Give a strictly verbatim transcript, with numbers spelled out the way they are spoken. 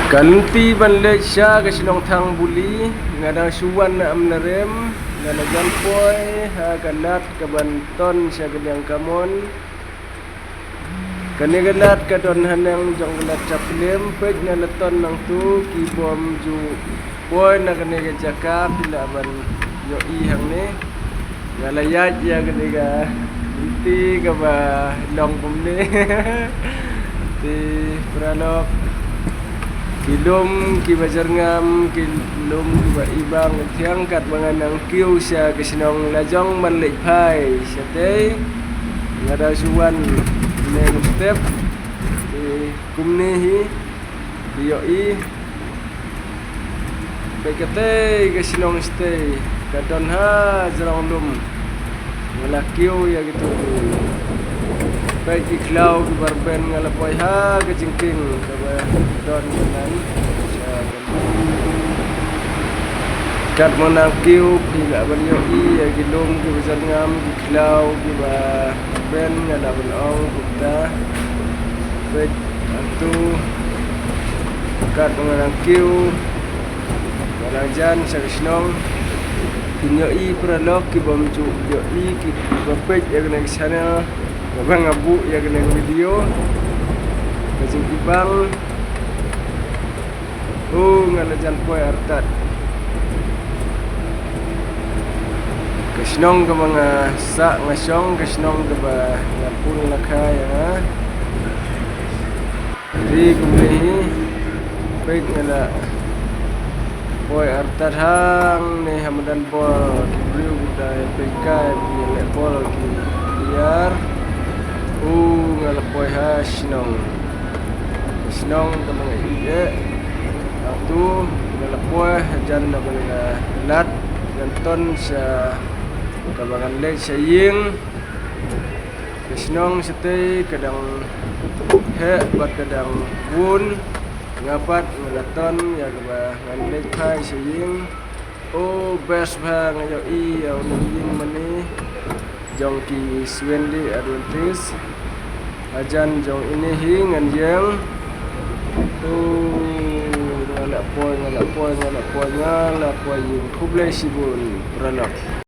Ka lynti ban leit sha ka shnong Thangbuli, nga dang shu wan na Amlarem, nga la jan poi ha ka lad ka ban ton sha ka Diangkamon. Kane ka lad ka don haneng jong ka lad Chaplem, peit nga la ton nangtu, ki bym ju poi na kane ka jaka, phi lah ban ïohi hangne. Nga la ïaid ïa kane ka lynti kaba long kumne. Te paralok, ki lum kiba jyrngam, ki lum kiba ibang thiang, katba nga nang kiew sha ka shnong lajong ban leit phai shatei. Nga dang shu wan ne ka step. Te kumne hi, phi ïohi. Peit katei ka shnong shatei, ka don ha jrong lum. Nga la kiew ïa kitu. Peit ki khlaw kiba rben, nga la poi ha ka jingkieng kaba don hangne. Katba nga nang kiew, phi lah ban ïohi ïa ki lum kiba jyrngam, ki khlaw kiba rben, nga lah ban ong kumta. Peit hangtu, katba nga nang kiew, nga nang jan sha ka shnong. Phin ïohi paralok, ki bym ju ïohi, kiba peit ïa kane ka channel, kaba nga buh ïa kane ka video, ka jingibang. Oh, nga la jan poi artat. Ka shnong kaba nga sah nga shong, ka shnong kaba nga pun la kha ïa nga. Ri kumne hi, peit nga la poi artat hangne ha madan ball, ki briew ki dang ïa peit kai, ki leh ball ki ïar. U nga la poi ha shnong. Shnong kaba nga ïeit eh. Hangtu nga la poi hajan na kane ka lad, ngan ton sha kaba ngan leit sha ïing. Ka shnong shatei ka dang heh bad ka dang bun. Nga pat nga la ton ïa kaba ngan leit phai sha ïing. Oh, best bha, nga ïohi ïa une u ïing mane jong ki Seventh Day Adventist. Hajan jong ine hi ngan ïeng. Oh, nga la poi, nga la poi, nga la poi, nga la poi ïing. Khublei shibun paralok.